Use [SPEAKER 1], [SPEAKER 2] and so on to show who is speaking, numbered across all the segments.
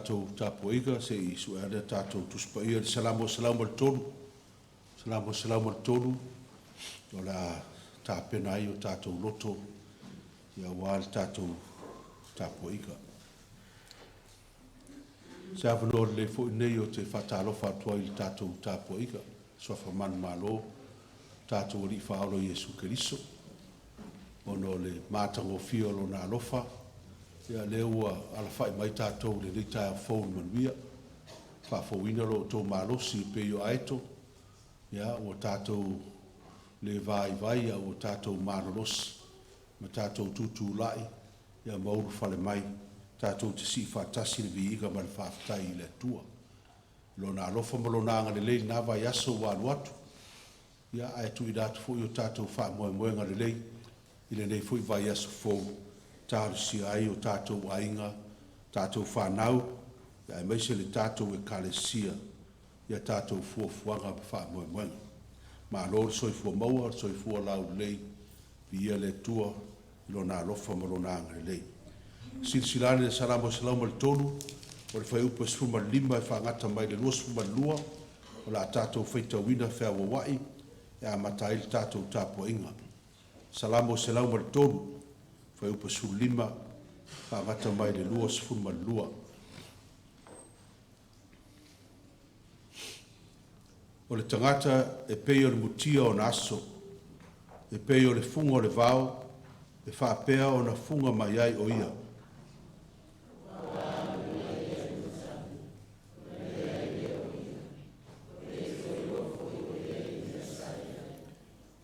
[SPEAKER 1] tatou tapuaiga se i sue ane a tatou Tusi Paia i le Salamo 103, Salamo 103, o le a tapena ai o tatou loto aua le tatou tapuaiga. O se avanoa lelei foi lenei ou te faatalofa atu ai i le tatou tapuaiga, suafa manumalo, tatou Alii Faaola Iesu Keriso, ona o le matagofie o Lona alofa, ia lea ua alafai mai tatou i lenei taeao fou i le manuia, faafouina lo outou malosi e pei o aeto, ia ua tatou le vaivai a ua tatou malolosi ma tatou tutulai ma ulufale mai tatou te sii faatasi le viiga ma le faafetai i le Atua i Lona alofa ma Lona agalelei i lena vaiaso ua alu atu, ia ae tuuina atu foi o tatou faamoemoega lelei i lenei foi vaiaso fou, talosia ai o tatou aiga, tatou fanau, aemaise le tatou Ekalesia i a tatou fuafuaga ma faamoemoega. Malo le soifua maua, le soifua laulelei, viia le Atua i Lona alofa ma Lona agalelei. Silasila ane i le Salamo 103, o le fuaiupu e 15 e faagata mai le 22, o le a tatou faitauina feauauai e amata ai le tatou tapuaiga. Salamo 103, fuaiupu 15, faagata mai le 22. O le tagata e pei o le mutia ona aso, e pei o le fuga o le vao, e faapea ona fuga mai ai o ia.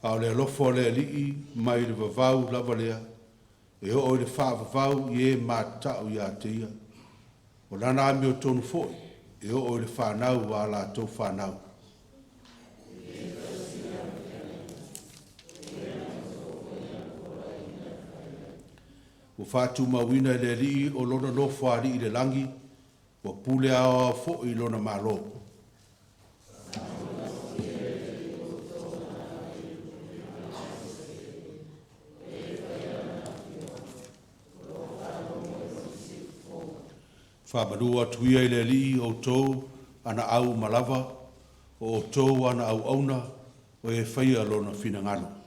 [SPEAKER 1] A o le alofa o le Alii mai le vavau lava lea, e oo i le faavavau i e matatao ia te ia. O lana amiotonu foi e oo i le fanau a latou fanau. Ua faatumauina e le Alii o lona nofoalii i le lagi, ua pule aoao foi i lona Malo. Faamanu atu ia i le Alii o outou ana au uma lava, o outou ana auauna, o e faia Lona finagalo.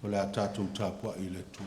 [SPEAKER 1] O le a tatou tapuai i le Atua.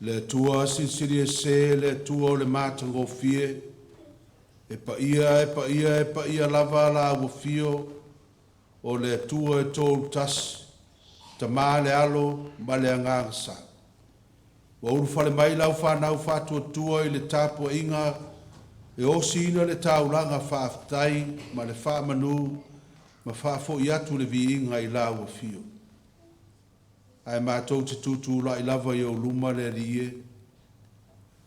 [SPEAKER 1] Le Atua Silisili Ese, le Atua o le matagofie, e paia, e paia, e paia lava Lāua Fio, o le Atua e Toulutasi, Tama le Alo ma le Agaga Sa. Ua ulufale mai lau fanau faatuatua i le tapuaiga e osiina le taulaga faafetai ma le faamanu ma faafoi atu le viiga i Lau Afio. Ae matou te tutulai lava i ou luma le Alii e,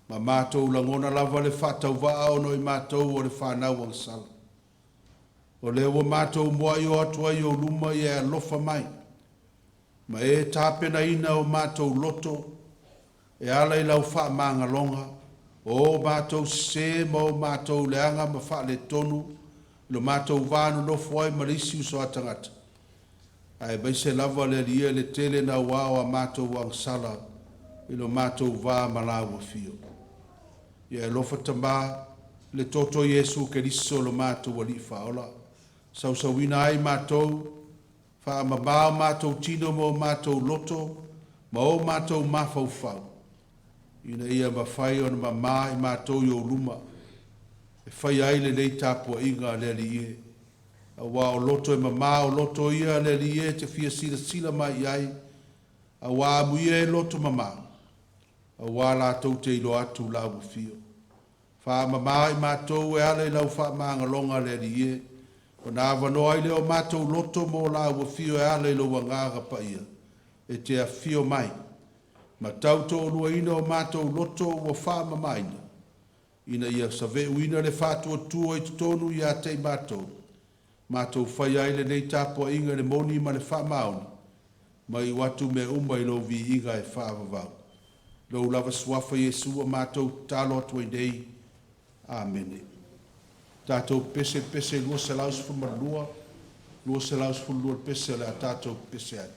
[SPEAKER 1] ma matou lagona lava le faatauvaa ona o i matou o le fanau agasala. O lea ua matou muai o atu ai i ou luma ia e alofa mai. Ma e tapenaina o matou loto e ala i lau faamagaloga, o o matou sesē ma o matou leaga ma faaletonu i lo matou va nonofo ai ma le isi uso a tagata, aemaise lava le Alii e le tele naua o a matou agasala i lo matou va ma Lau Afio. Ia e alofa Tamā, le toto Iesu Keriso lo matou Alii Faaola, sausauina ai matou, faamamā o matou tino ma o matou loto ma o matou mafaufau, ina ia mafai ona mamā i matou i ou luma, e faia ai lenei tapuaiga le Alii e. Auā o loto e mamā o loto ia le Alii e e te fia silasila mai i ai, auā amuia e loto mamā, auā latou te iloa atu Lau afio. Faamamā i matou e ala i lau faamagaloga le Alii e, ona avanoa ai lea o matou loto mo Lau afio e ala i lou Agaga Paia, e te afio mai, ma tautoaluaina o matou loto ua faamamaina, ina ia save'uina le faatuatua i totonu ia te i matou, matou faia ai lenei tapuaiga i le moni ma le faamaoni, ma iu atu mea uma i lou viiga e faavavau. I lou lava Suafa Iesu ua matou tatalo atu ai nei. Amene. Tatou pepese i le pese 212, 212 le pese o le a tatou pepese ai.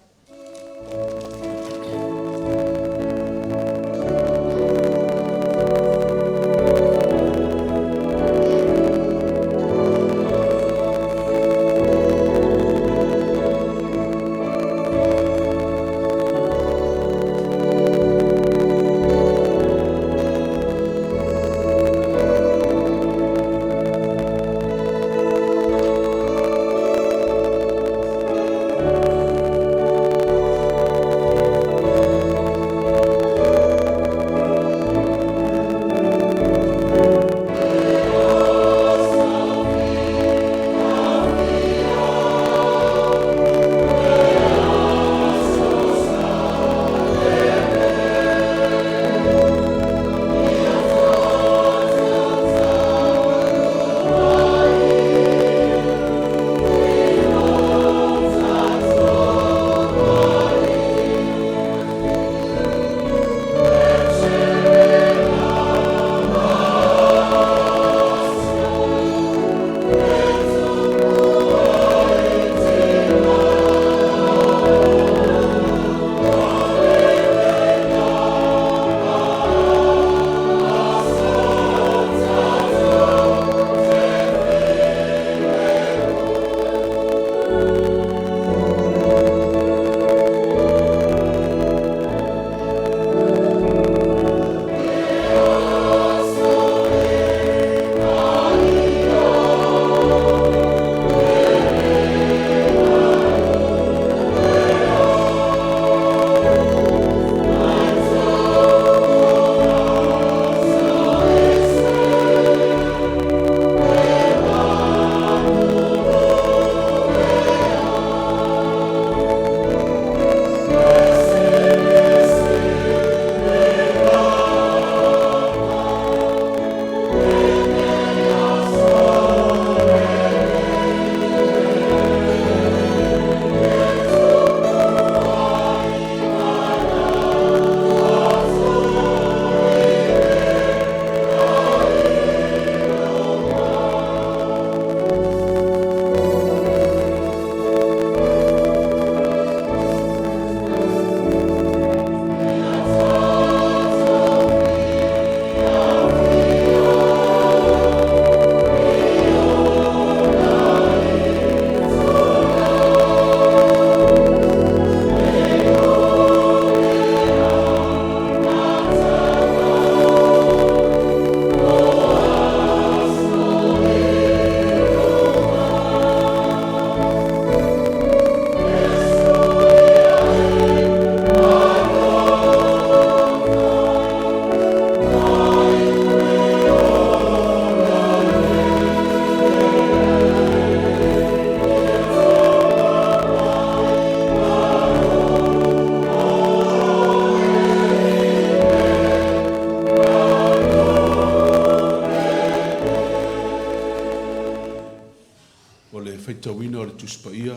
[SPEAKER 1] O le faitauina o le Tusi Paia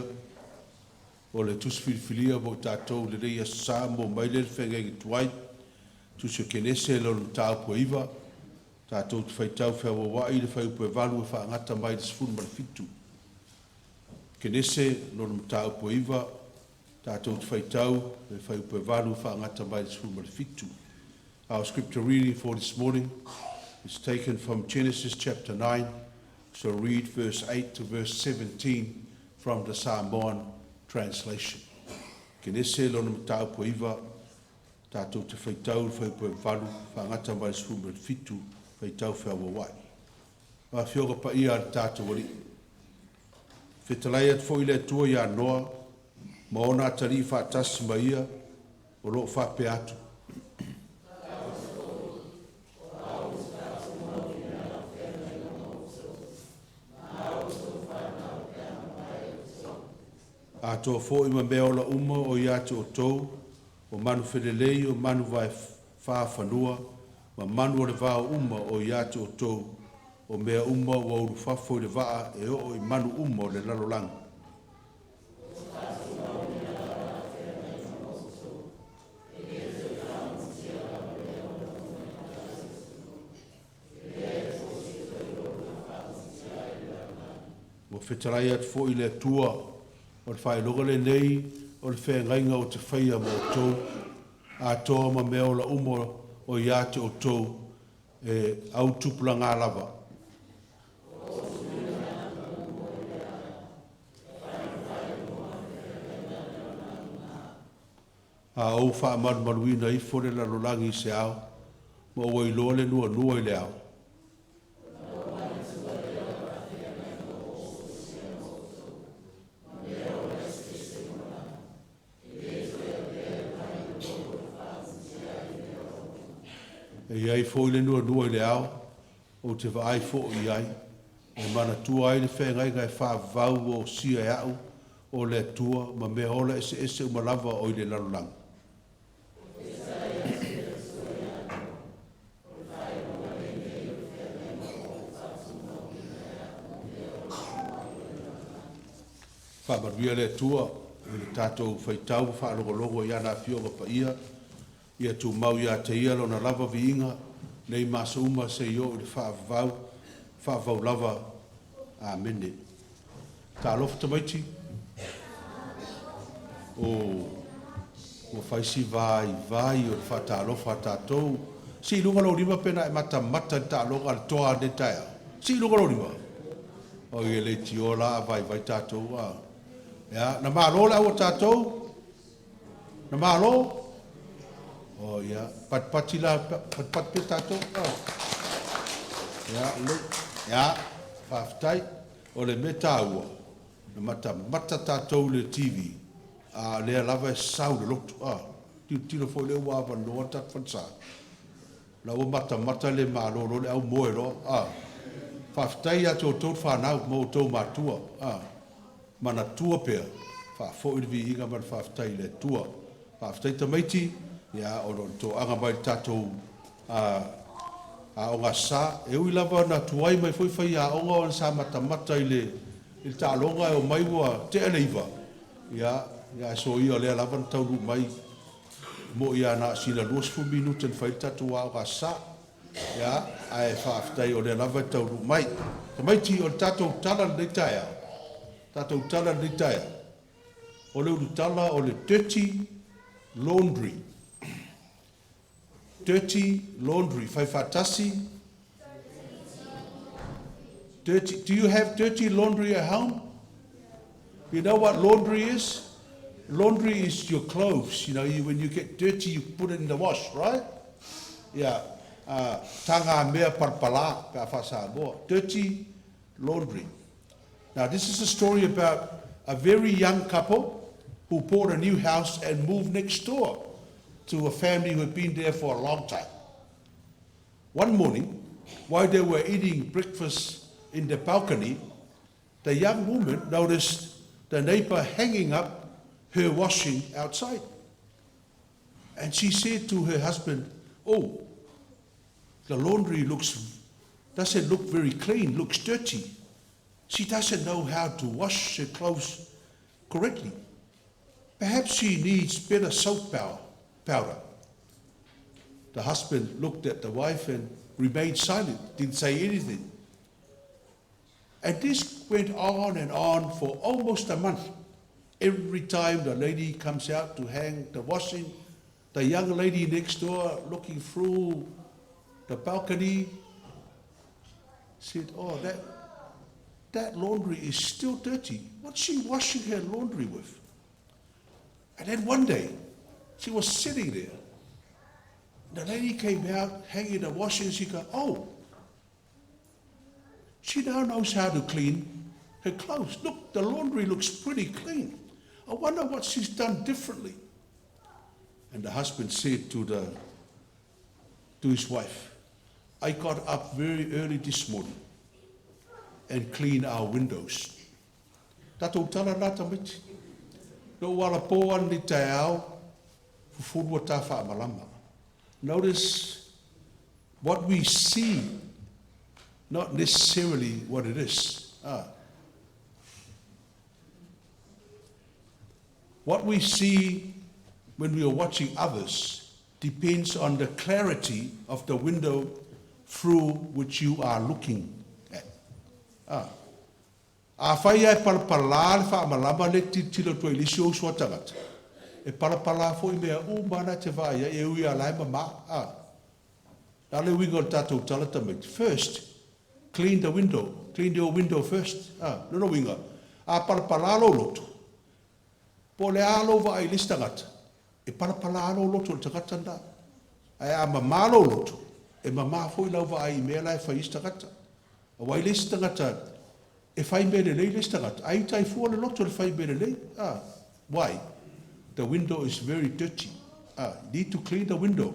[SPEAKER 1] O le tusi filifilia mo i tatou i lenei Aso Sa maua mai lea i le Feagaiga Tuai, Tusi o Kenese lona mataupu e 9, tatou te faitau feauauai i le fuaiupu e 8 e faagata mai i le 17. Kenese lona mataupu e 9, tatou te faitau le fuaiupu e 8 e faagata mai i le 17. Our scripture reading for this morning is taken from Genesis chapter 9. So read verse 8 to verse 17 from the Samoan translation. Kenese lona mataupu e 9, tatou te faitau le fuaiupu e 8, faagata mai le 17, faitau feauauai. Ma Afioga paia a le tatou Alii. Fetalai atu foi le Atua ia Noa, ma ona atalii faatasi ma ia, o loo faapea atu. Atoa foi ma mea ola uma o ia te outou, o manu felelei, o manu vae fāfanua, ma manu o le vao uma o ia te outou, o mea uma ua ulufafo i le vaa e oo i manu uma o le lalolagi. Ua fetalai atu foi le Atua, o le faailoga lenei o le feagaiga ou te faia ma outou, atoa ma mea ola uma o ia te outou e autupulaga lava. A ou faamalumaluina ifo le lalolagi i se ao, ma ua iloa le nuanua i le ao. E i ai foi le nuanua i le ao, ou te vaai foi i ai, e manatua ai le feagaiga e faavavau ua osia e a'u o le Atua ma mea ola eseese uma lava o i le lalolagi. Faamanuia le Atua i le tatou faitau ma faalogologo i ana Afioga Paia, ia tumau ia te Ia Lona lava viiga, nei ma aso uma seia oo i le faavavau, faavavau lava. Amene. Talofa tamaiti, o ua fai si vaivai o le faatalofa a tatou. Sii i luga lou lima pe na e matamata i le taaloga a le Toa i lenei taeao. Sii i luga lou lima. Oi e leitioa la a vaivai tatou a. Ia, na malo le au a tatou? Na malo? Oh ia, patipati la, patipati pea tatou. Oh. Ia, lelei. Ia, faafetai. O le mea taua, na matamata tatou i le TV, a o lea lava e sau le loto. Ah, tilotilo foi lea ua avanoa le tatou falesa. La ua matamata le malo loa le au moe loa. Ah. Faafetai ia te outou le fanau ma outou matua. Ah. Manatua pea, faafoi le viiga ma le faafetai i le Atua. Faafetai tamaiti, ia ona o le toaga mai le tatou aoga sa. E ui lava na tuai mai foi faiaoga ona sa matamata i le taaloga e omai ua tea le 9, ia, ae soia o lea lava na taunuu mai mo ia na o sina 20 minute na fai le tatou aoga sa. Ia, ae faafetai o lea lava e taunuu mai. Tamaiti, o le tatou tala lenei taeao, tatou tala lenei taeao, o le ulutala o le dirty laundry. Dirty laundry. Fai faatasi. Dirty. Do you have dirty laundry at home? You know what laundry is? Laundry is your clothes. You know, when you get dirty, you put it in the wash, right? Yeah. Taga mea palapala, pe a faa-Samoa. Dirty laundry. Now, this is a story about a very young couple who bought a new house and moved next door to a family who had been there for a long time. One morning, while they were eating breakfast in the balcony, the young woman noticed the neighbor hanging up her washing outside. And she said to her husband, "Oh, the laundry doesn't look very clean, looks dirty. She doesn't know how to wash her clothes correctly." Perhaps she needs better soap powder. The husband looked at the wife and remained silent, didn't say anything. And this went on and on for almost a month. Every time the lady comes out to hang the washing, the young lady next door looking through the balcony said, Oh, that laundry is still dirty. What's she washing her laundry with? And then one day, she was sitting there. The lady came out hanging the washing. She go, Oh, she now knows how to clean her clothes. Look, the laundry looks pretty clean. I wonder what she's done differently. And the husband said to his wife, I got up very early this morning and cleaned our windows. Tatou tala la tamaiti. Na ou alapo ane i le taeao, fufulu a ta faamalama. Notice what we see, not necessarily what it is. Ah. What we see when we are watching others depends on the clarity of the window through which you are looking at. Ah. Afai e palapala le faamalama le tilotilo atu ai i le isi ou uso a tagata, e palapala foi mea uma na e te vaai ai, e ui lava la e mama. Ah. Na le uiga o le tatou tala tamaiti. First, clean the window. Clean your window first. Ah, lona uiga, a palapala lou loto, po o le a lou vaai i le isi tagata, e palapala lou loto i le tagata lena. Ae a mama lou loto, e mama foi lau vaai i mea la e fai e isi tagata. Aua i le isi tagata, e fai mea lelei le isi tagata, ae ita ai fua le loto i le fai mea lelei. Ah, why? The window is very dirty. Ah, you need to clean the window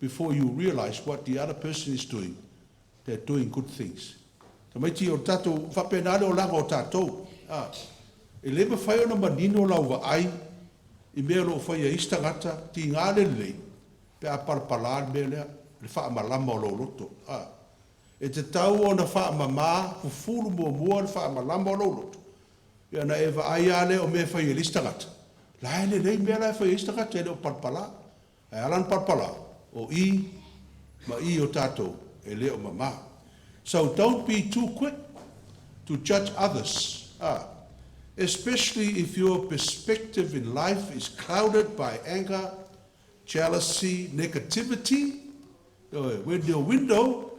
[SPEAKER 1] before you realize what the other person is doing. They're doing good things. Tamaiti o tatou faapena le olaga o tatou. Ah, e le mafai ona manino lau vaai i mea o lo o faia e isi tagata, tiga le lelei, pe a palapala le mea lea, le faamalama o lou loto. Ah, e tatau ona faamama, fufulu muamua le faamalama o lou loto, ia ona e vaai lava lea o mea e fai e le isi tagata, la e lelei mea la e fai e isi tagata e le o palapala. Ae a la ona palapala, o i ma i o tatou e le o mama. So don't be too quick to judge others. Ah, especially if your perspective in life is clouded by anger, jealousy, negativity, when your window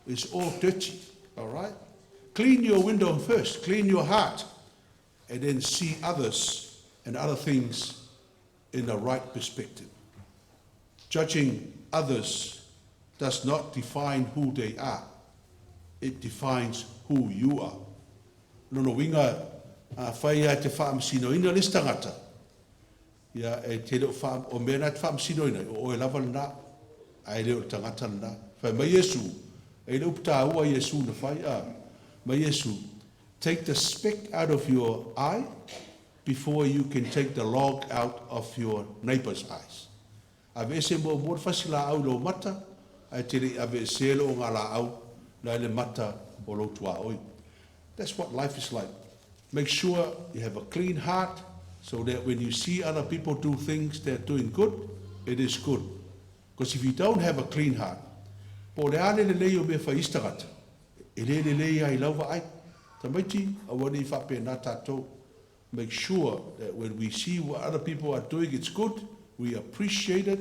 [SPEAKER 1] is all dirty. All right? Clean your window first, clean your heart, and then see others and other things in the right perspective. Judging others does not define who they are. It defines who you are. Lona uiga, afai lava e te faamasinoina le isi tagata, ia e te le o faa, o mea na e te faamasinoina ai, o oe lava lena, ae le o le tagata lena. Fai mai Iesu, e i le upu taua a Iesu na fai, a, mai Iesu, take the speck out of your eye before you can take the log out of your neighbor's eyes. Aveese muamua le fasilaau i lou mata, ae te le i aveesea le ogalaau na i le mata o lou tuaoi. That's what life is like. Make sure you have a clean heart so that when you see other people do things they're doing good, it is good. Because if you don't have a clean heart, po o le a le lelei o mea e fai e isi tagata, e le lelei lava i lau vaai. Tamaiti, aua ne i faapena tatou. Make sure that when we see what other people are doing, it's good, we appreciate it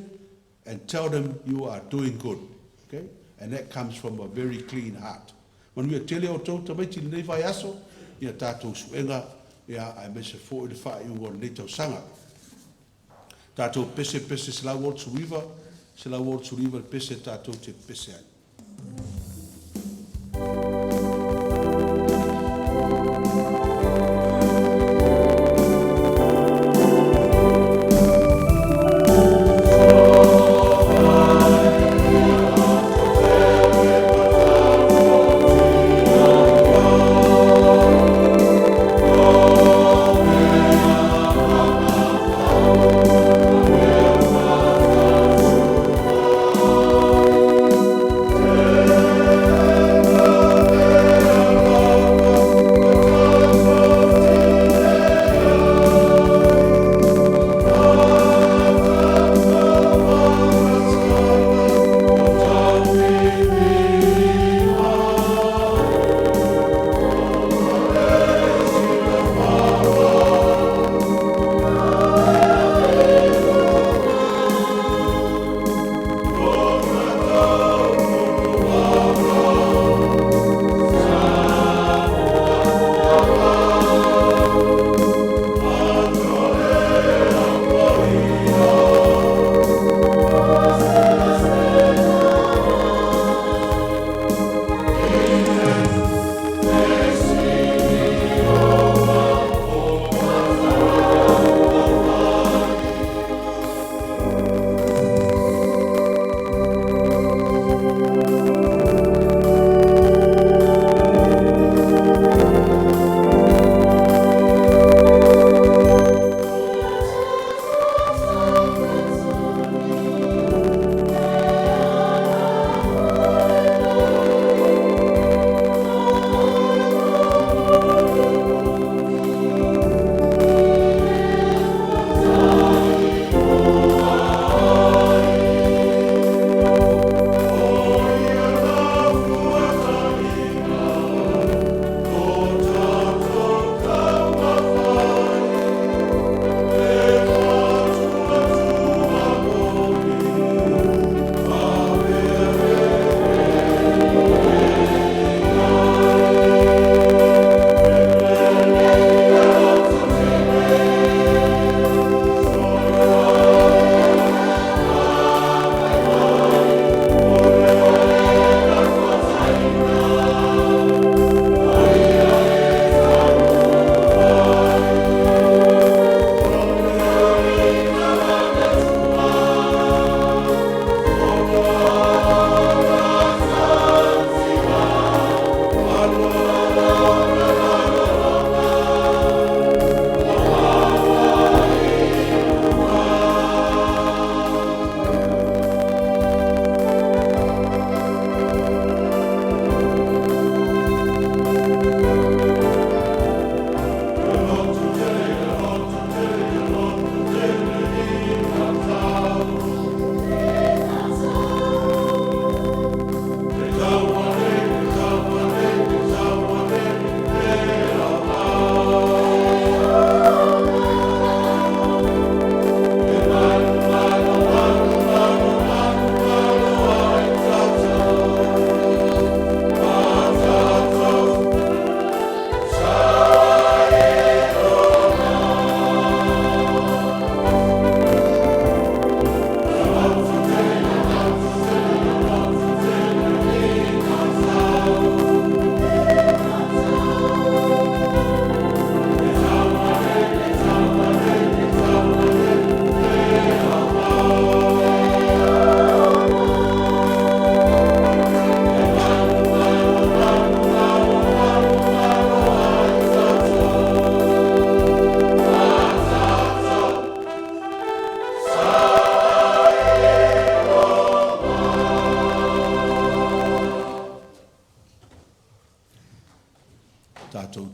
[SPEAKER 1] and tell them you are doing good. Okay? And that comes from a very clean heart. Manuia tele outou tamaiti i lenei vaiaso, ia tatou suega, ia aemaise foi le faaiuga o lenei tausaga. Tatou pese pese 189, 189 le pese tatou te pepese ai.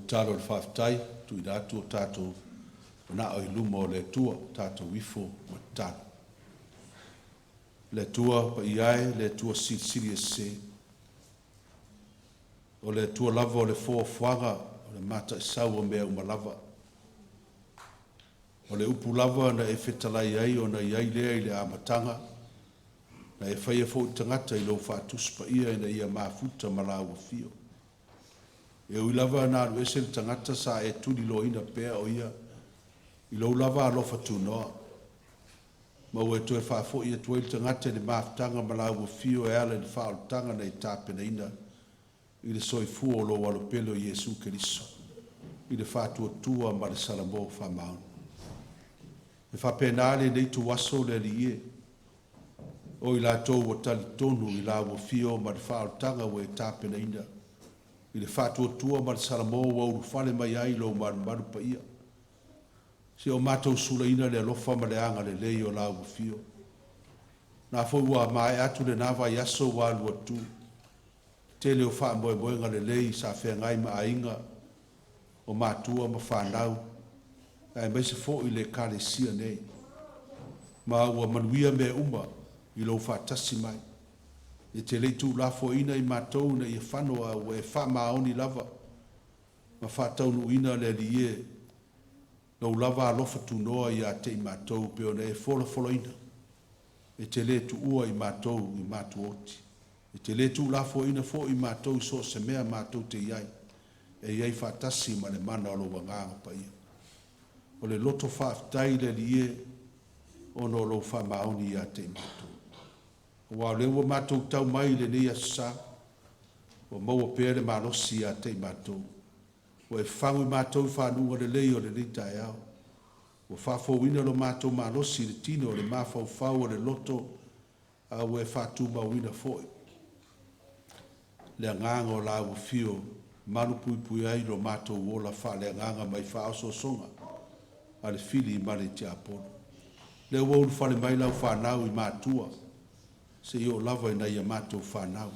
[SPEAKER 1] tatalo o le faafetai, tuuina atu o tatou manao i luma o le Atua, tatou ifo ma tatalo. Le Atua paia e, le Atua silisili ese, o le Atua lava o le foafoaga o le mataisau o mea uma lava. O le upu lava na e fetalai ai ona i ai lea i le amataga, na e faia foi tagata i lou faatusi paia ina ia mafuta ma laua fio. E ui lava na alu ese le tagata sa e tuliloaina pea o ia i lou lava alofa tunoa, ma ua e toe faafoi atu ai le tagata i le mafutaga ma laua fio e ala i le faaolataga na e tapenaina i le soifua o lou Alo pele o Iesu Keriso i le faatuatua ma le salamo faamaoni. E faapena lenei ituaso le Alii e, o i latou ua talitonu i laua fio ma le faaolataga ua e tapenaina i le faatuatua ma le salamo ua ulufale mai ai lou malumalu paia. Si o matou sulaina le alofa ma le agalelei o laua fio. Na foi ua maea atu lena vaiaso ua alu atu, tele o faamoemoega lelei sa feagai ma aiga o matua ma fanau, aemaise foi le Ekalesia nei. Ma ua manuia mea uma i lou faatasi mai. E te le i tuulafoaiina i matou ina ia fano a ua e faamaoni lava ma faataunuuina le Alii e lou lava alofa tunoa ia te i matou pe ona e folafolaina. E te le tuua i matou i matuoti. E te le tuulafoaiina foi i matou i so o se mea matou te i ai, e i ai faatasi ma le mana o lou Agaga Paia. O le loto faafetai le Alii e, ona o lou faamaoni ia te i matou. Aua o lea ua matou tau mai i lenei aso sa, ua maua pea le malosi ia te i matou. Ua e fafagu i matou i fanuga lelei o lenei taeao. Ua faafouina lo matou malosi i le tino o le mafaufau o le loto, a ua e faatumauina foi le agaga o laua fio malupuipui ai lo matou ola faaleagaga mai faaosoosoga a le fili ma le tiapolo. Lea ua ulufale mai lau fanau i matua, seia oo lava ina ia matou fanau.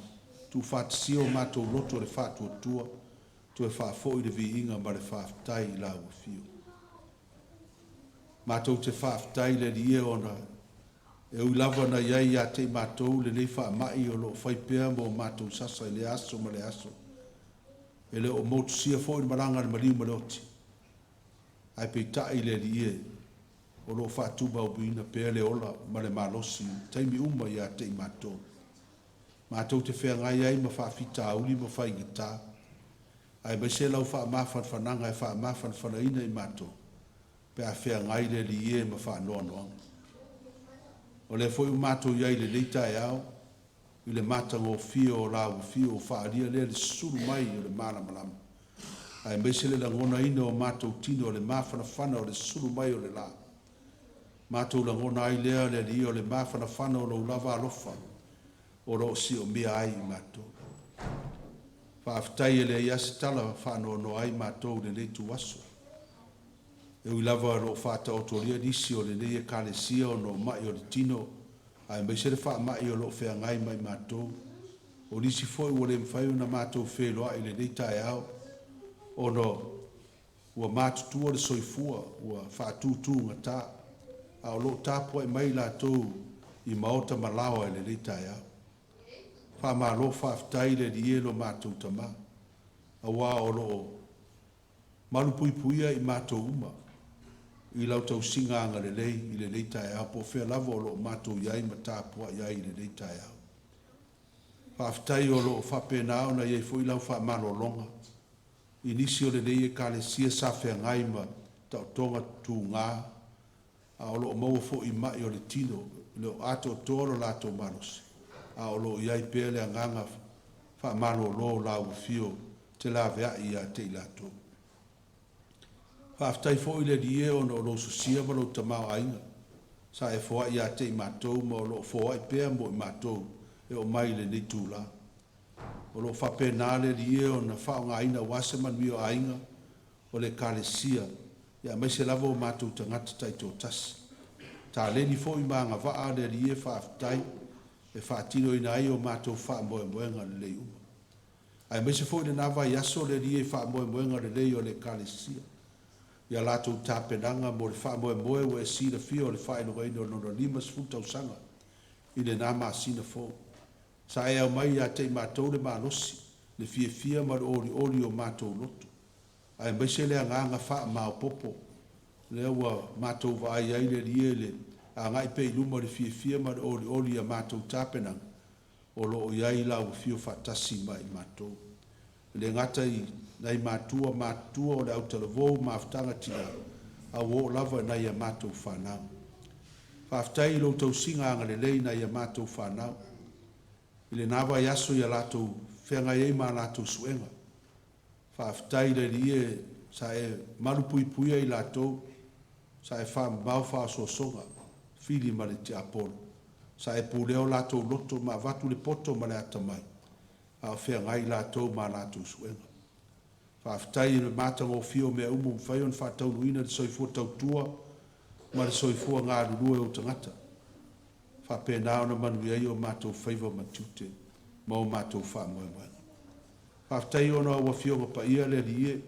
[SPEAKER 1] Tuufaatasia o matou loto le faatuatua, toe faafoi le viiga ma le faafetai i laua fio. Matou te faafetai le Alii e ona e ui lava na i ai ia te i matou lenei faamai o lo o fai pea mo matou sasa i le aso ma le aso. E le o motusia foi le malaga a le maliu ma le oti. Ae peitai le Alii e, o lo o faatumauina pea le ola ma le malosi i taimi uma ia te i matou. Matou te feagai ai ma faafitauli ma faigata, aemaise lau faamafanafanaga e faamafanafanaina i matou, pe a feagai le Alii e ma faanoanoaga. O lea foi ua matou i ai i lenei taeao, i le matagofie o laua fio ua faaalia lea le susulu mai o le malamalama, aemaise le lagonaina o matou tino o le mafanafana o le susulu mai o le la. Matou lagona ai lea le Alii o le mafanafana o lou lava alofa o lo o siomia ai i matou. Faafetai e leai lava se tala faanoanoa ai matou i lenei ituaso. E ui lava o lo o faataotolia nisi o lenei Ekalesia ona o mai o le tino, aemaise le faamai o lo o feagai ma i matou. O nisi foi ua le mafai ona matou feiloai i lenei taeao ona ua matutua le soifua, ua faatutugata, a o lo o tapuai mai latou i maota ma laoa i lenei taeao. Faamalo faafetai le Alii e lo matou Tama, aua o lo o malupuipuia i matou uma i lau tausiga agalelei i lenei taeao, po o fea lava o lo o matou i ai ma tapuai ai i lenei taeao. Faafetai o lo o faapena ona i ai foi lau faamalologa i nisi o lenei Ekalesia sa feagai ma taotoga tuga, a o lo o maua foi i mai o le tino, e le o atoatoa lo latou malosi, a o lo o i ai pea le agaga faamalolo o laua fio te laveai ia te i latou. Faafetai foi le Alii e ona o lou sosia ma lou tamaoaiga sa e foai ia te i matou ma o lo o foai pea mo i matou e oo mai i lenei itula. O lo o faapena le Alii e ona faaaogaina aua se manuia o aiga o le Ekalesia, aemaise lava o matou tagata taitoatasi. Taleni foi ma agavaa le Alii e faafetai e faatinoina ai o matou faamoemoega lelei uma. Aemaise foi lena vaiaso le Alii e faamoemoega lelei o le Ekalesia i a latou tapenaga mo le faamoemoe ua e silafia o le faailogaina o lona 50 tausaga i lena masina fou. Sa e aumai ia te i matou le malosi, le fiafia ma le olioli o matou loto, aemaise le agaga faamaopoopo lea ua matou vaai ai le Alii e le agai pea i luma o le fiafia ma le olioli i a matou tapenaga o lo o i ai lau afio faatasi ma i matou. E le gata i nai matua matutua o le autalavou mafutaga tina, a ua oo lava i nai a matou fanau. Faafetai i lou tausiga agalelei i nai a matou fanau i lena vaiaso i a latou feagai ai ma a latou suega. Faafetai i le Alii e sa e malupuipuia i latou, sa e faamamao faaosoosoga, fili ma le tiapolo. Sa e pulea o latou loto ma avatu le poto ma le atamai, a o feagai latou ma a latou suega. Faafetai i le matagofie o mea uma ua mafai ona faataunuuina i le soifua tautua ma le soifua galulue o ou tagata, faapena ona manuia ai o matou faiva ma tiute ma o matou faamoemoega. Faafetai ona o au Afioga Paia le Alii e,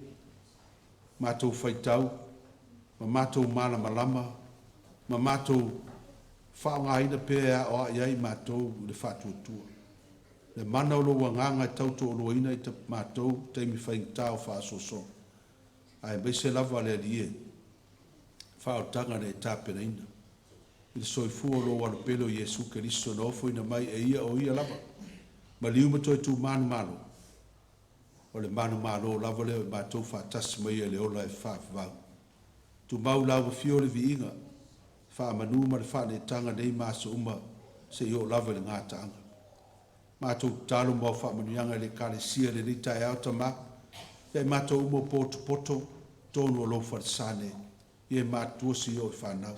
[SPEAKER 1] matou faitau ma matou malamalama ma matou faaaogaina pea e aoai ai matou i le faatuatua. Le mana o lou Agaga e tautoaluaina i matou taimi faigata o faaosoosoga, aemaise lava le Alii e, faaolataga na e tapenaina i le soifua o lou Alo pele o Iesu Keriso na ofoina mai e Ia o Ia lava, maliu ma toe tu manumalo, o le manumalo lava lea o i matou faatasi ma Ia i le ola e faavavau. Tumau i lau Afio le viiga, faamanu ma le faaneetaga nei ma aso uma seia oo lava i le gataaga. Matou tatalo mo au faamanuiaga i le Ekalesia i lenei taeao, Tama, ia i matou uma ua potopoto totonu o lou falesa nei, ia e matutua si o e fanau.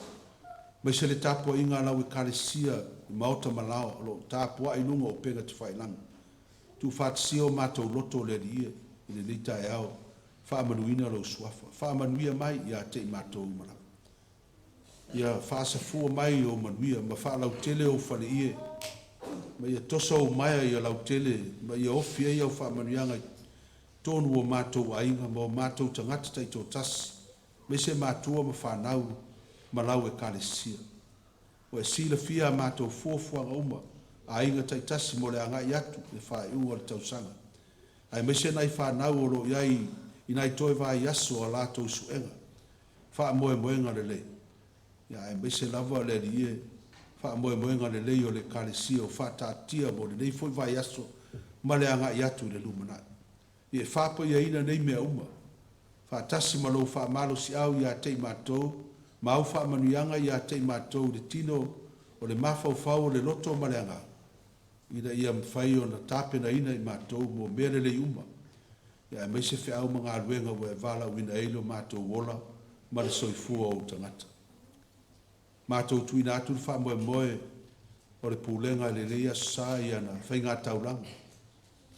[SPEAKER 1] Aemaise le tapuaiga a lau Ekalesia i maota ma laoa o lo o tapuai i luga o upega tafailagi. Tuufaatasia o matou loto le Alii e i lenei taeao, faamanuina lou Suafa. Faamanuia mai ia te i matou uma lava. Ia faasafua mai ou manuia ma faalautele ou faleie, ma ia toso ou maea ia lautele, ma ia ofi ai au faamanuiaga i totonu o matou aiga ma o matou tagata taitoatasi, aemaise matua ma fanau ma lau Ekalesia. Ua e silafia a matou fuafuaga uma, aiga taitasi mo le agai atu i le faaiuga o le tausaga, aemaise nai fanau o lo o i ai i nai toe vaiaso o a latou suega faamoemoega lelei, ia aemaise lava le Alii e, faamoemoega lelei o le Ekalesia o faataatia mo lenei foi vaiaso ma le agai atu i le lumanai. Ia e faapaiaina nei mea uma, faatasi ma lou faamalosiau ia te i matou, ma au faamanuiaga ia te i matou i le tino o le mafaufau o le loto ma le agaga, ina ia mafai ona tapenaina i matou mo mea lelei uma, ia aemaise feau ma galuega ua e valaauina ai lo matou ola ma le soifua o ou tagata. Matou tuuina atu le faamoemoe o le Pulega i lenei Aso Sa i ana faigataulaga,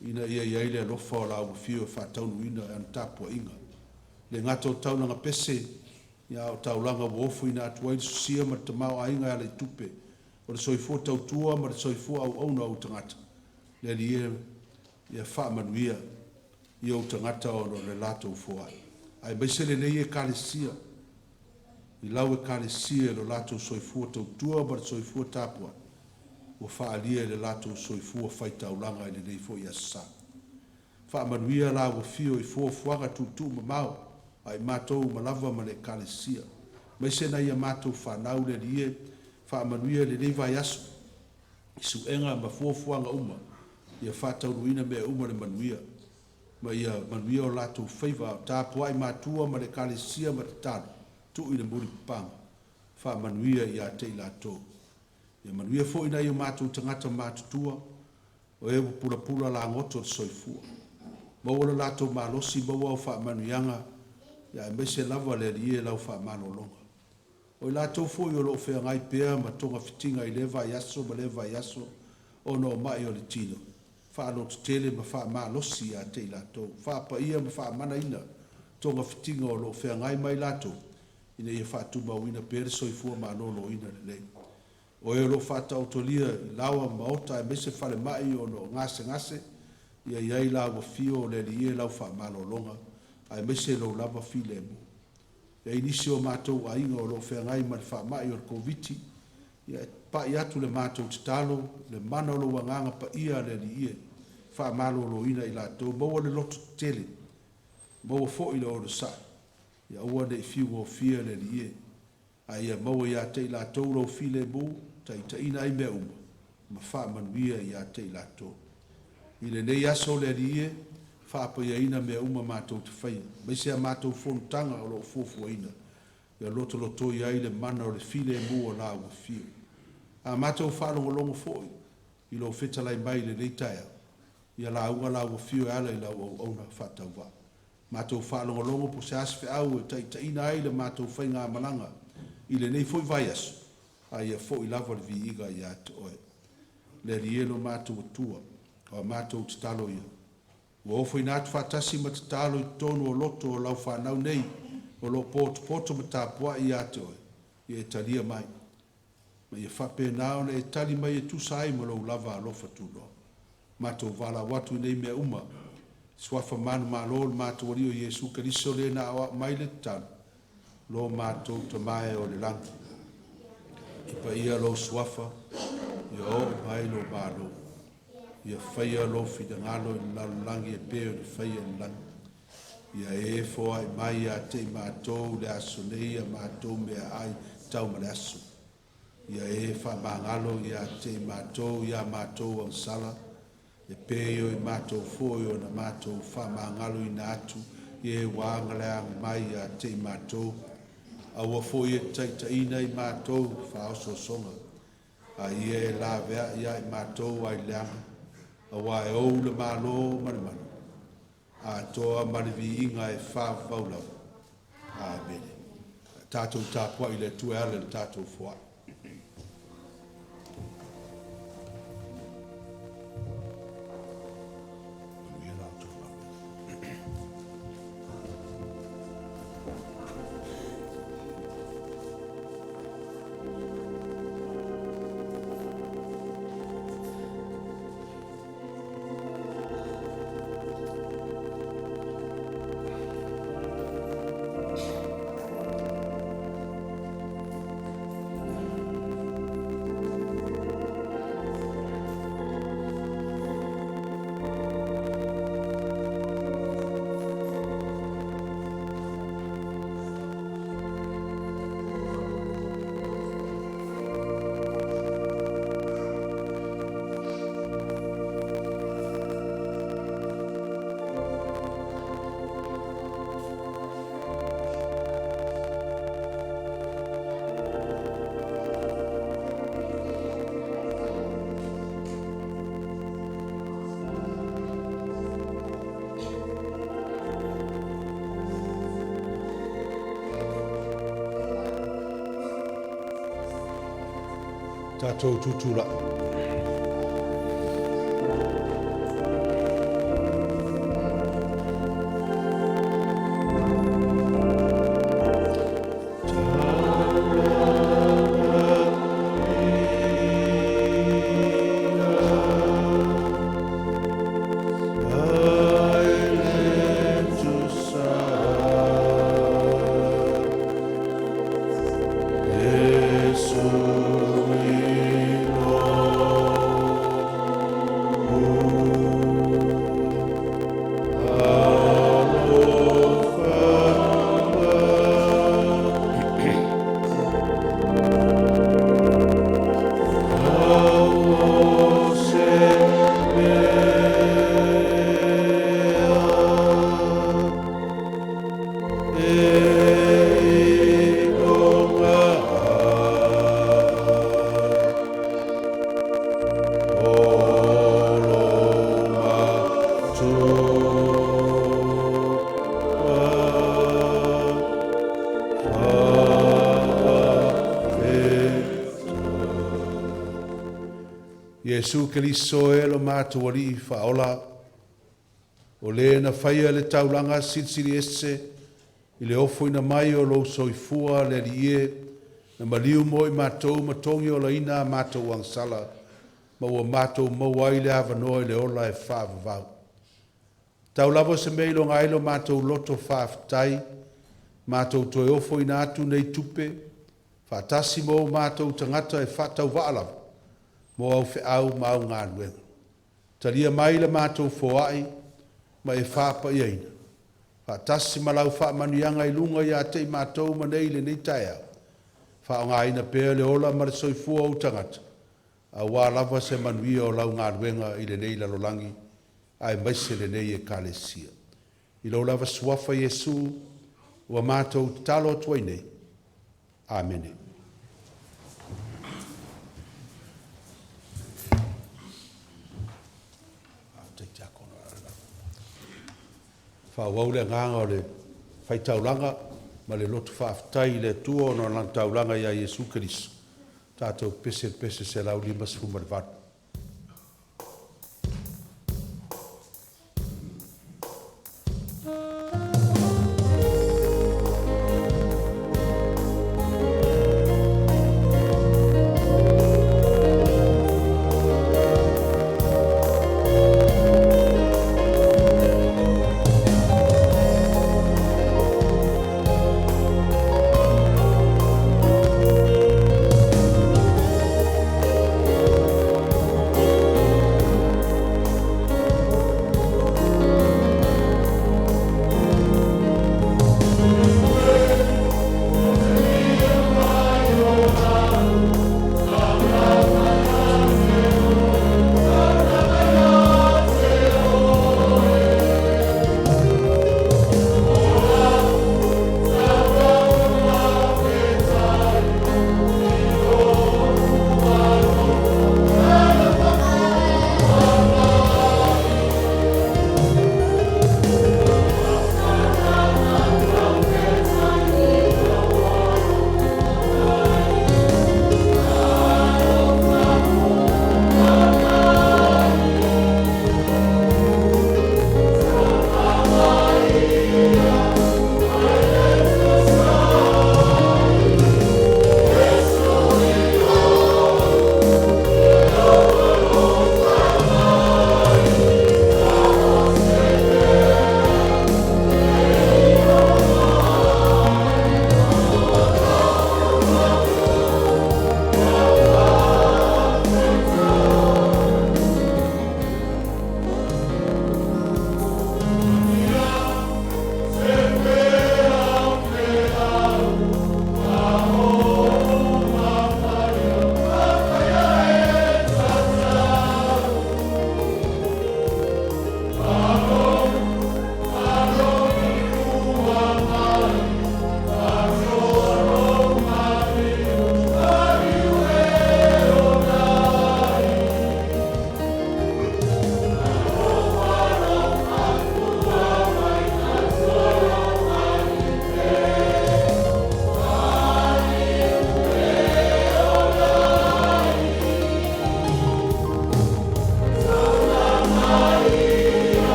[SPEAKER 1] ina ia i ai le alofa o Lau Afio e faataunuuina i ana tapuaiga. E le gata o taulaga pese, ia a o taulaga ua ofoina atu ai le sosia ma le tamaoaiga e ala i tupe, o le soifua tautua ma le soifua auauna o ou tagata. Le Alii e, ia faamanuia i ou tagata ona o le latou foai. Aemaise lenei Ekalesia i lau Ekalesia i lo latou soifua tautua ma le soifua tapuai ua faaalia i le latou soifua faitaulaga i lenei foi Aso Sa. Faamanuia lau Afio i fuafuaga tuutuumamao a i matou uma lava ma le Ekalesia, aemaise nai a matou fanau le Alii e, faamanuia i lenei vaiaso i suega ma fuafuaga uma ia faataunuuina mea uma le manuia ma ia manuia o latou faiva a o tapuai matua ma le Ekalesia ma tatalo tuu i le mulipapaga faamanuia ia te i latou. Ia manuia foi nai o matou tagata matutua o e ua pulapula lagoto le soifua. Maua lo latou malosi, maua au faamanuiaga, ia aemaise lava le Alii e lau faamalologa. O i latou foi o lo o feagai pea ma togafitiga i lea vaiaso ma lea vaiaso ona o ma'i o le tino, faalototele ma faamalosi ia te i latou, faapaia ma faamanaina togafitiga o lo o feagai ma i latou, ina ia faatumauina pea le soifua maloloina lelei. O e o lo o faataotolia i laoa maota aemaise falemai ona o gasegase, Ia i ai Lau Afio o le Alii e lau faamalologa, aemaise lou lava filemu. E i ai nisi o matou aiga o lo o feagai ma le faamai o le Koviti, ia e pai atu le matou tatalo, le mana o lou Agaga Paia le Alii e, faamaloloina i latou, maua le loto tetele, maua foi le onosai, ia aua ne i fiugofie le Alii e, a ia maua ia te i latou lou filemu, taitaiina ai mea uma, ma faamanuia ia te i latou. I lenei aso le Alii e, faapaiaina mea uma matou te faia, aemaise a matou fonotaga o lo o fuafuaina, ia lotolotoi ai le mana o le filemu o lau Afio. A matou faalogologo foi i lou fetalai mai i lenei taeao, ia lauga lau Afio e ala i lau auauna faatauvaa. Matou faalogologo po o se a se feau e taitaiina ai le matou faigamalaga i lenei foi vaiaso, a ia foi lava le viiga ia te Oe. Le Alii e lo matou Atua, o a matou tatalo ia, ua ofoina atu faatasi ma tatalo i totonu o loto o lau fanau nei, o lo o potopoto ma tapuai ia te Oe, ia e talia mai, ma ia faapena ona e tali mai e tusa ai ma lou lava alofa tunoa. Matou valaau atu i nei mea uma, suafa manumalo o le matou Alii o Iesu Keriso le na aoao mai le tatalo, lo matou Tama e o le lagi, ia paia lou suafa, ia oo mai lou Malo, ia faia lou finagalo i le lalolagi e pei ona faia i le lagi. Ia e foai mai ia te i matou le aso nei a matou meaai tau ma le aso. Ia e faamagalo ia te i matou ia matou agasala, e pei o i matou foi ona matou faamagaloina atu i e ua agaleaga mai ia te i matou. Aua foi e te taitaiina i matou faaososoga, a ia e laveai ia i matou ai leaga, aua e ou le Malo ma le mana, atoa ma le viiga e faavavau lava. Amene. Tatou tapuai i le Atua e ala i le tatou foai. Manuia la outou galuega. Tatou tutulai. Iesu Keriso e lo matou Alii Faaola, o le na faia le taulaga silisili ese i le ofoina mai o lou soifua le Alii e, na maliu mo i matou ma togiolaina a matou agasala, ma ua matou maua ai le avanoa i le ola e faavavau. Tau lava o se mea e iloga ai lo matou loto faafetai, matou toe ofoina atu nei tupe, faatasi ma o matou tagata e faatauvaa lava mo au feau ma au galuega. Talia mai la matou foai ma e faapaiaina, faatasi ma lau faamanuiaga i luga ia te i matou ma nei i lenei taeao, faaaogaina pea le ola ma le soifua o ou tagata, aua lava se manuia o lau galuega i lenei lalolagi aemaise lenei Ekalesia. I lou lava Suafa Iesu ua matou tatalo atu ai nei. Amene. Faaauau le agaga o le faitaulaga ma le loto faafetai i le Atua ona o Lana taulaga ia Iesu Keriso. Tatou pese i le pese 158.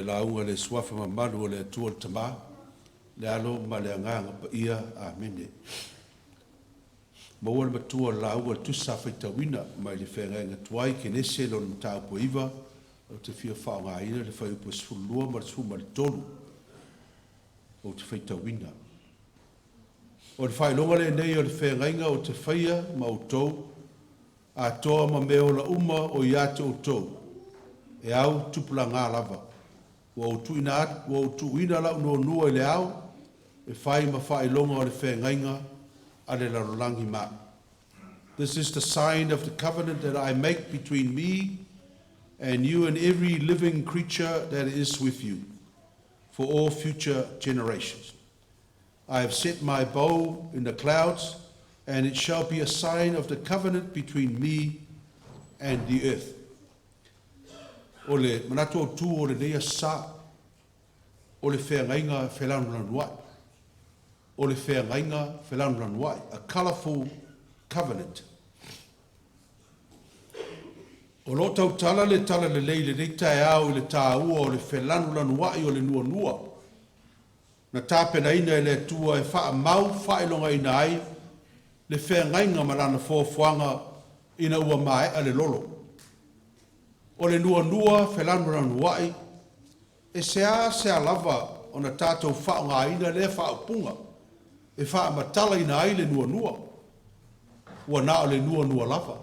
[SPEAKER 1] le lauga i le Suafa mamalu o le Atua le Tama, le Alo ma le Agaga Paia. Amene. Maua le matua o le lauga o le Tusi Sa faitauina mai le Feagaiga Tuai, Kenese lona mataupu e 9, ou te fia faaaogaina le fuaiupu e 12 ma le 13 ou te faitauina. O le faailoga lenei o le feagaiga ou te faia ma outou, atoa ma mea ola uma o ia te outou, e au tupulaga lava. Ua ou tuuina atu, ua ou tuuina lau nuanua i le ao, e fai ma faailoga o le feagaiga a le lalolagi ma au. This is the sign of the covenant that I make between me and you and every living creature that is with you, for all future generations. I have set my bow in the clouds, and it shall be a sign of the covenant between me and the earth. O le manatu autu o lenei aso Sa, o le feagaiga felanulanuai. O le feagaiga felanulanuai, a colourful covenant. O lo o tautala le Talalelei i lenei taeao i le taua o le felanulanuai o le nuanua na tapenaina e le Atua e faamau faailogaina ai le feagaiga ma Lana foafoaga ina ua maea le lolo. O le nuanua felanulanuai, e seasea lava ona tatou faaaogaina lea faaupuga e faamatalaina ai le nuanua, ua na o le nuanua lava.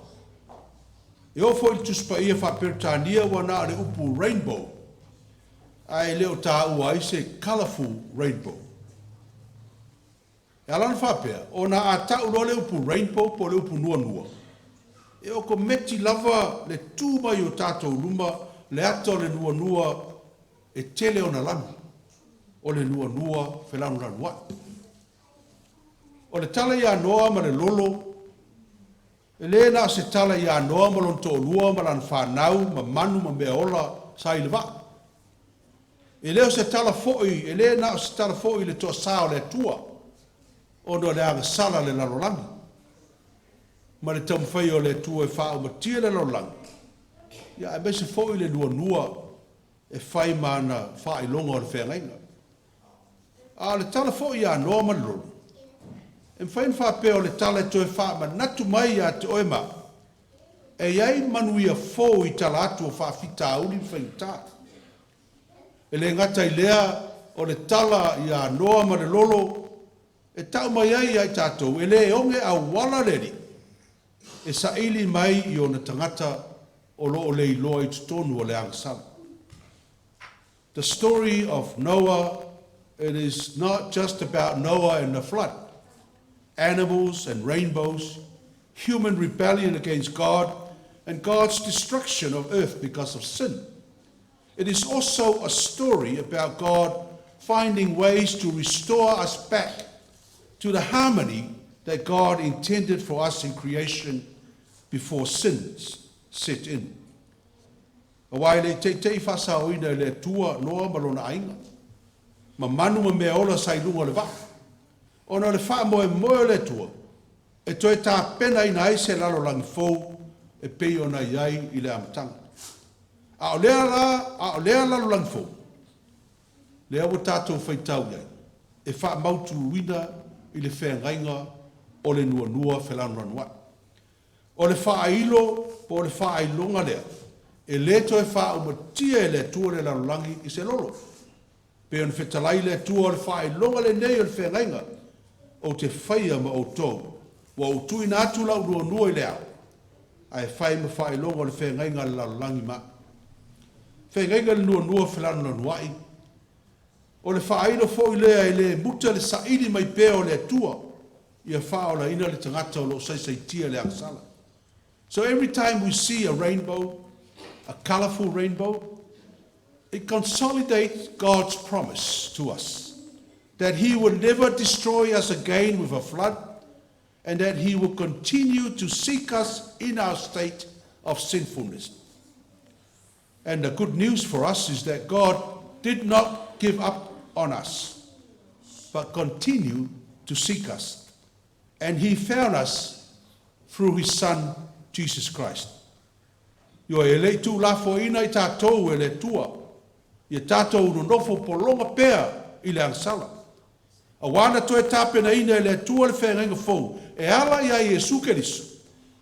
[SPEAKER 1] E oo foi i le Tusi Paia faa-Peretania ua na o le upu rainbow, ae le o taua ai se colourful rainbow. E ala ona faapea, ona a tau loa le upu rainbow po o le upu nuanua, e okometi lava le tu mai o tatou luma le ata o le nuanua e tele ona lanu, o le nuanua felanulanuai. O le tala ia Noa ma le lolo, e le na o se tala ia Noa ma lona toalua ma lana fanau ma manu ma meaola sa i le vaa. E le o se tala foi, e le na o se tala foi i le toasa o le Atua, ona o le agasala a le lalolagi, ma le taumafai o le Atua e faaumatia le lalolagi, ia aemaise foi le nuanua e fai ma ana faailoga o le feagaiga. A o le tala foi ia Noa ma le lolo, e mafai ona faapea o le tala e toe faamanatu mai ia te oe ma au, e i ai manuia fou i tala atu o faafitauli ma faigata. E le gata i lea, o le tala ia Noa ma le lolo e tau mai ai ia i tatou, e le oge auala le Alii e saili mai i ona tagata o lo o leiloa i totonu o le agasala. The story of Noah, it is not just about Noah and the flood, animals and rainbows, human rebellion against God, and God's destruction of earth because of sin. It is also a story about God finding ways to restore us back to the harmony that God intended for us in creation before sins set in. Aua e le i teitei faasaoina e le Atua Noa ma lona aiga, ma manu ma meaola sa i luga o le vaa, ona o le faamoemoe o le Atua e toe tapenaina ai se lalolagi fou e pei ona i ai i le amataga. A o lea la, a o lea lalolagi fou, lea ua tatou faitau i ai, e faamautuina i le feagaiga o le nuanua felanulanuai. O le faailo po o le faailoga lea, e le toe faaumatia e le Atua le lalolagi i se lolo. Pei ona fetalai le Atua, o le faailoga lenei o le feagaiga ou te faia ma outou, ua ou tuuina atu lau nuanua i le ao, ae fai ma faailoga o le feagaiga a le lalolagi ma au. Feagaiga i le nuanua felanulanuai, o le faailo foi lea e le muta le saili mai pea o le Atua ia faaolaina le tagata o lo o saisaitia i le agasala. So every time we see a rainbow, a colourful rainbow, it consolidates God's promise to us that He will never destroy us again with a flood and that He will continue to seek us in our state of sinfulness. And the good news for us is that God did not give up on us, but continued to seek us. And He found us through His Son, Jesus Christ. Ioe, e le i tuulafoaiina i tatou e le Atua. Ia tatou nonofo pologa pea i le agasala. Auā na toe tapenaina e le Atua le feagaiga fou e ala iā Iesu Keriso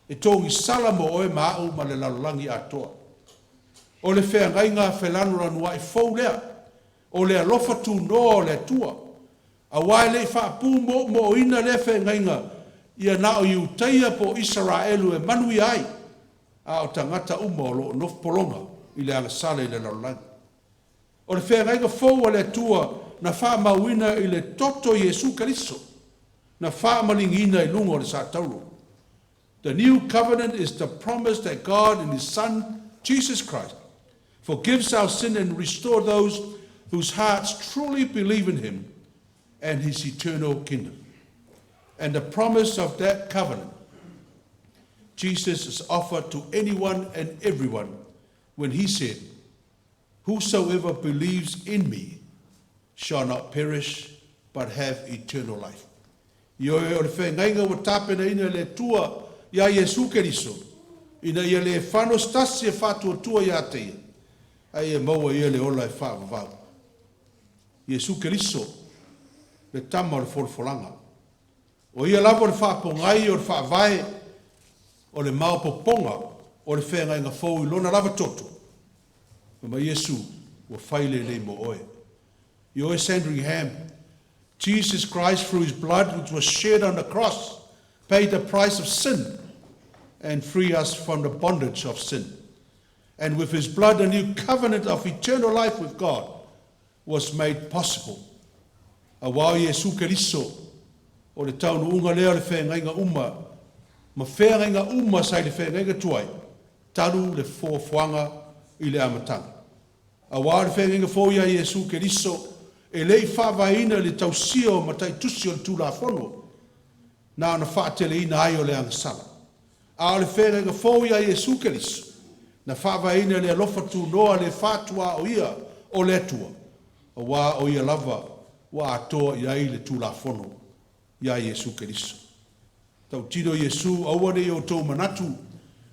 [SPEAKER 1] e togisala mo oe ma a'u ma le lalolagi atoa. O le feagaiga felanulanua'i fou lea, o le alofa tunoa o le Atua. Auā e le i faapumoomoona lea feagaiga ia na o Iutaia po o Isaraelu e manuia ai, a o tagata uma o lo o nofo pologa i le agasala i le lalolagi. O le feagaiga fou a le Atua na faamauina i le toto o Iesu Keriso, na faamaligiina i luga o le satauro. The new covenant is the promise that God in His Son, Jesus Christ, forgives our sin and restore those whose hearts truly believe in Him and His eternal kingdom. And the promise of that covenant, Jesus is offered to anyone and everyone when He said, "Whosoever believes in me shall not perish but have eternal life." Ioe, o le feagaiga ua tapenaina e le Atua iā Iesu Keriso, ina ia le fano se tasi e faatuatua iā te Ia, ae ia maua e ia le ola e faavavau. Iesu Keriso, le Tama o le folafolaga. O ia lava o le faapogai o le faavae o le maopoopoga o le feagaiga fou i lona lava toto. Fai mai Iesu, ua fai lenei mo oe. Ioe Sandringham, Jesus Christ, through His blood which was shed on the cross, paid the price of sin and free us from the bondage of sin. And with His blood, a new covenant of eternal life with God was made possible. Auā o Iesu Keriso, o le taunuuga lea o le feagaiga uma, ma feagaiga uma sa i le feagaiga tuai, talu le fuafuaga i le amataga. Auā o le feagaiga fou iā Iesu Keriso, e le i faavaeina i le tausia o mataitusi o le Tulafono, na ona faateleina ai o le agasala. A o le feagaiga fou iā Iesu Keriso, na faavaeina i le alofa tunoa le fatuaoia o le Atua, auā o Ia lava ua atoa i ai le Tulafono iā Iesu Keriso. Tautino Iesu, aua ne i outou manatu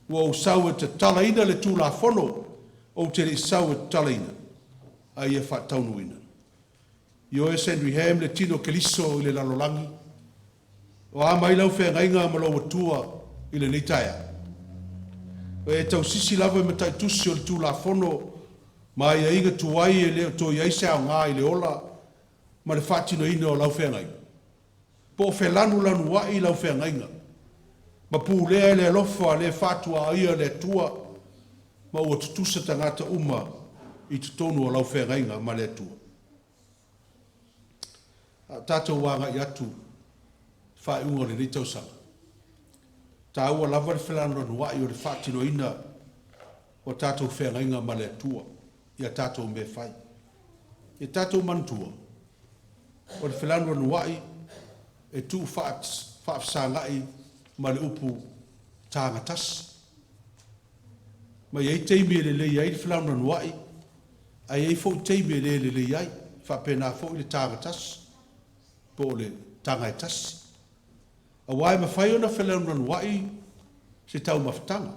[SPEAKER 1] ua ou sau e tatalaina le Tulafono, ou te le i sau e tatalaina, a ia faataunuuina. Ioe Sandringham, le tino o Keriso i le lalolagi, o a mai lau feagaiga ma lou Atua i lenei taeao? O e tausisi lava i mataitusi o le Tulafono ma aiaiga tuai e le o toe i ai se aoga i le ola ma le faatinoina o lau feagaiga, po o felanulanuai lau feagaiga, ma pulea e le alofa le faatuaoia o le Atua, ma ua tutusa tagata uma i totonu o lau feagaiga ma le Atua. A o tatou agai atu i faaiuga o lenei tausaga, taua lava le felanulanuai o le faatinoina o tatou feagaiga ma le Atua i a tatou mea e fai. Ia tatou manatua, o le felanulanuai e tuu faafesagai ma le upu tagatasi. Ma e i ai taimi e lelei ai le felanulanuai, ae i ai foi taimi e le lelei ai. E faapena foi le tagatasi po o le taga e tasi. Aua e mafai ona felanulanuai se taumafataga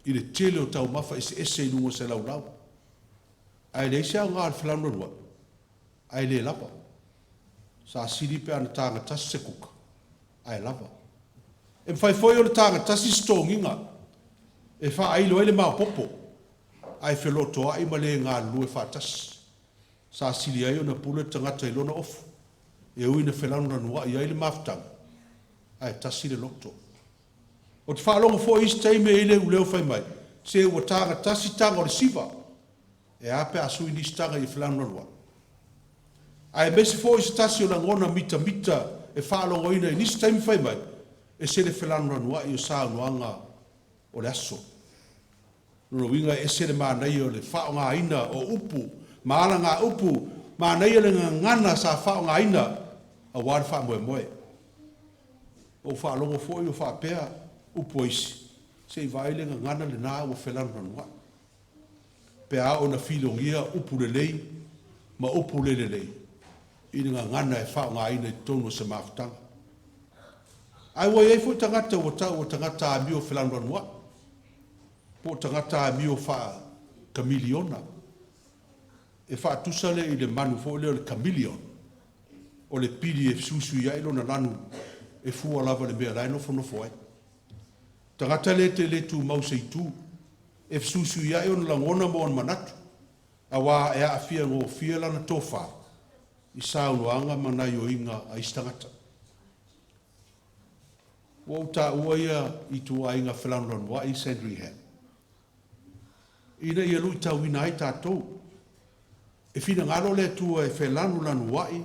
[SPEAKER 1] i le tele o taumafa eseese i luga o se laulau, ae leai se aoga o le felanulanuai ae le lava. Sa sili pe ana taga tasi se kuka ae lava. E mafai foi ona taga tasi se toniga e faailo ai le maopoopo ae felotoai ma le galulue faatasi. Sa sili ai ona pule le tagata i lona ofu, e ui ina felanulanuai ai le mafutaga, ae tasi le loto. Ou te faalogo foi i isi taimi e i ai le iuleo fai mai, se ua taga tasi taga o le siva, e a pe a sui nisi taga ia felanulanuai? Aemaise foi se tasi o lagona mitamita e faalogoina i nisi taimi fai mai, ese le felanulanuai o saunoaga o le aso. O lona uiga e ese le manaia o le faaaogaina o upu ma alagaupu, manaia le gagana sa faaaogaina aua le faamoemoe. Ua ou faalogo foi o faapea upu a isi, se i vaai le gagana lena ua felanulanuai. Pe a oo ina filogia upu lelei ma upu le lelei i le gagana e faaaogaina i totonu o se mafutaga. Ae ua i ai foi tagata ua tau o tagata amio felanulanuai, po o tagata amio faa-kamiliona. E faatusa lea i le manu foi lea o le chameleon, o le pili e fesuisuiai lona lanu e fua lava i le mea o la e nofonofo ai. Tagata lea e te le tumau i se itu, e fesuisuiai ona lagona ma ona manatu, aua e aafia gofie lana tofa i saunoaga ma gaoioiga a isi tagata. Ua ou taua ia ituaiga felanulanuai Sandringham, ina ia luitauina ai tatou. E finagalo le Atua e felanulanuai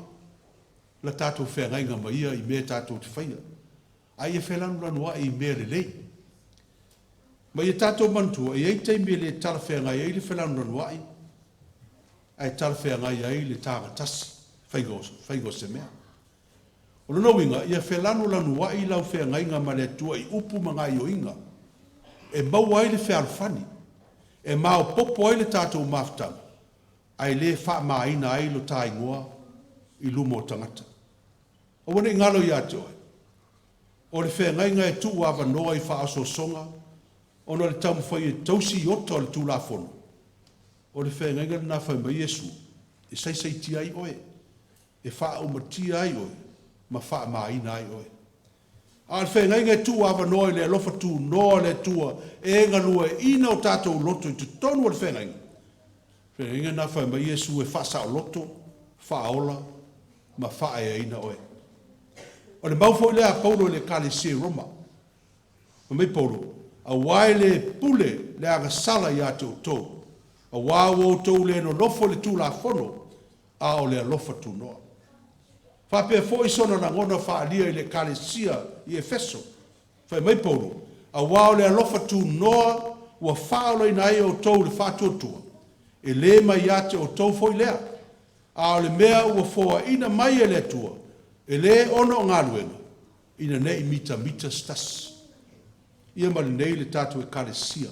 [SPEAKER 1] la tatou feagaiga ma Ia i mea tatou te faia, a ia felanulanuai i mea lelei. Ma ia tatou manatua, e i ai taimi e le talafeagai ai le felanulanuai, ae talafeagai ai le tagatasi, faiga o, faiga o se mea. O lona uiga, ia felanulanuai lau feagaiga ma le Atua i upu ma gaoioiga e maua ai le fealofani, e maopoopo ai le tatou mafutaga, ae le faamāina ai lo ta igoa i luma o tagata. Aua ne i galo ia te oe, o le feagaiga e tuuavanoa i faaosoosoga ona o le taumafai e tausi iota o le Tulafono, o le feagaiga lena fai mai Iesu, e saisaitia ai oe, e faaumatia ai oe, ma faamāina ai oe. A o le feagaiga e tuuavanoa i le alofa tunoa o le Atua e galueaiina o tatou loto i totonu o le feagaiga, feagaiga lena fai mai Iesu e faasaoloto, faaola ma faaeaina oe. O le mau foi lea a Paulo i le Ekalesia i Roma. Fai mai Paulo, aua e le pule le agasala ia te outou, aua ua outou le nonofo i le Tulafono, a o le alofa tunoa. Faapea foi sona lagona faaalia i le Ekalesia i Efeso. Fai mai Paulo, aua o le alofa tunoa ua faaolaina ai outou i le faatuatua, e le mai ia te outou foi lea, a o le mea ua foaina mai e le Atua, e le ona o galuega, ina ne i mitamita se tasi. Ia ma lenei le tatou Ekalesia.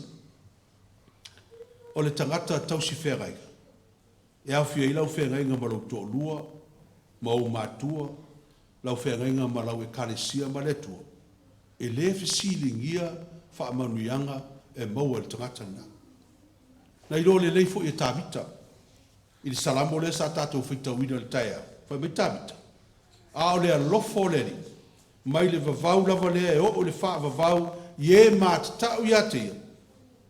[SPEAKER 1] O le tagata tausi feagaiga, e aofia ai lau feagaiga ma lou toalua, ma ou matua, lau feagaiga ma lau Ekalesia ma le Atua, e le fesiligia faamanuiaga e maua e le tagata lena. Na iloa lelei foi e Tavita i le Salamo lea sa tatou faitauina i le taeao, fai mai Tavita, A o le alofa o le Alii, mai le vavau lava lea e oo i le faavavau i e matatau ia te Ia,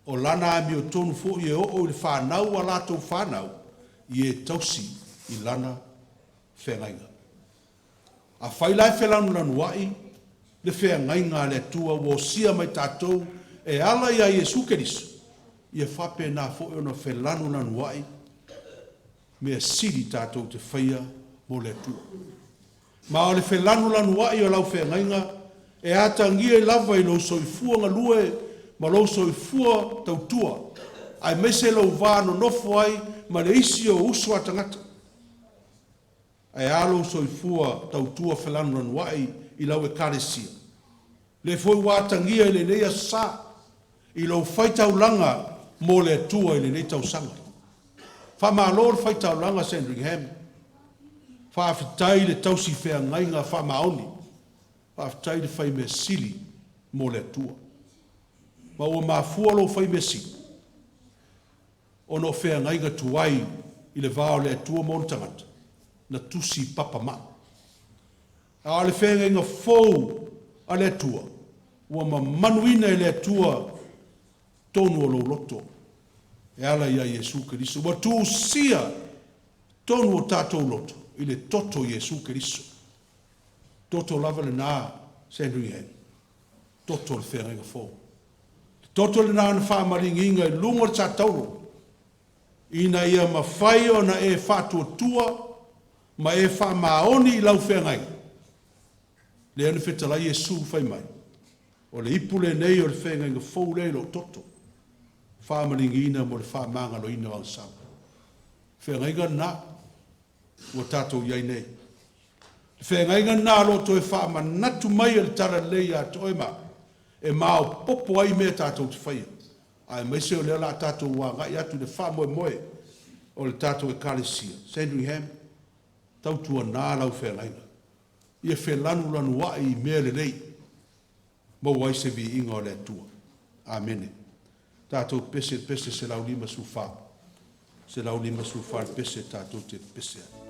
[SPEAKER 1] o Lana amiotonu foi e oo i le fanau a latou fanau, i e tausi i Lana feagaiga. Afai la e felanulanuai le feagaiga a le Atua ua osia mai tatou e ala ia Iesu Keriso, ia faapena foi ona felanulanuai mea sili tatou te faia mo le Atua. Ma o le felanulanuai o lau feagaiga e atagia ai lava i lou soifua galue ma lou soifua tautua, aemaise lou va nonofo ai ma le isi ou uso a tagata. Ae a lou soifua tautua felanulanuai i lau Ekalesia? Lea foi ua atagia i lenei Aso Sa, i lou faitaulaga mo le Atua i lenei tausaga. Faamalo le faitaulaga Sandringham. Faafetai le tausi feagaiga faamaoni. Faafetai le fai mea sili mo le Atua. Ma ua mafua lou fai mea sili, ona o feagaiga tuai i le va o le Atua ma ona tagata, na tusi papamaa. A o le feagaiga fou a le Atua, ua mamanuina e le Atua tonu o lou loto e ala ia Iesu Keriso. Ua tuusia tonu o tatou loto i le toto o Iesu Keriso. Toto lava lena, Sandringham, toto o le feagaiga fou. Le toto lena na faamaligiina i luga o le satauro, ina ia mafai ona e faatuatua ma e faamaoni i lau feagaiga. Lea na fetalai Iesu fai mai, o le ipu lenei o le feagaiga fou lea i lou toto, faamaligiina mo le faamagaloina o agasala. Feagaiga lena ua tatou i ai nei. Le feagaiga lena o lo o toe faamanatu mai e le Talalelei ia te oe ma au, e maopoopo ai mea tatou te faia, aemaise o lea o le a tatou agai atu i le faamoemoe o le tatou Ekalesia. Sandringham, tautuana lau feagaiga, ia felanulanuai i mea lelei, maua ai se viiga o le Atua. Amene. Tatou pese i le pese 154. 154 le pese tatou te pepese ai.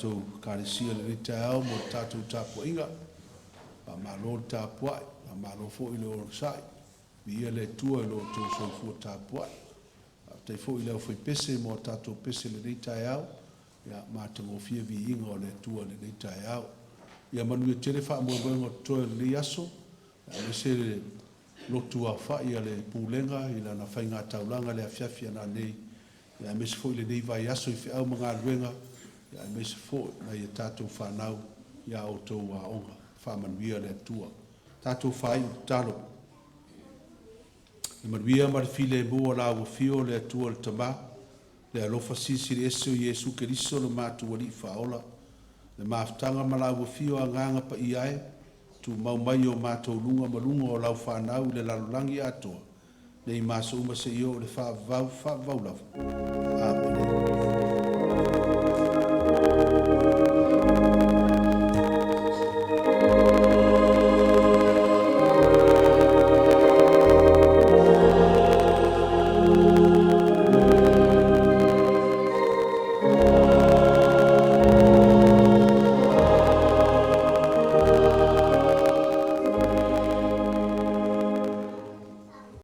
[SPEAKER 1] tatou Ekalesia i lenei taeao mo le tatou tapuaiga. Faamalo le tapuai, faamalo foi le onosai. Viia le Atua i lo outou soifua tapuai. Faafetai foi i le aufaipese mo a tatou pese i lenei taeao. Ia, matagofie viiga o le Atua i lenei taeao. Ia manuia tele faamoemoega o totoe o lenei aso, aemaise le lotu aofai a le Pulega i lana faigataulaga i le afiafi a nanei, aemaise foi lenei vaiaso i feau ma galuega, aemaise foi nai a tatou fanau i a outou aoga. Faamanuia le Atua. Tatou faaiu i le tatalo. Le manuia ma le filemu o la ua afio le Atua le Tama, le alofa silisili ese o Iesu Keriso lo matou Alii Faaola, le mafutaga ma lau afio Agaga Paia e, tumau mai i o matou luga ma luga o lau fanau i le lalolagi atoa, nei ma aso uma seia oo i le faavavau, faavavau lava.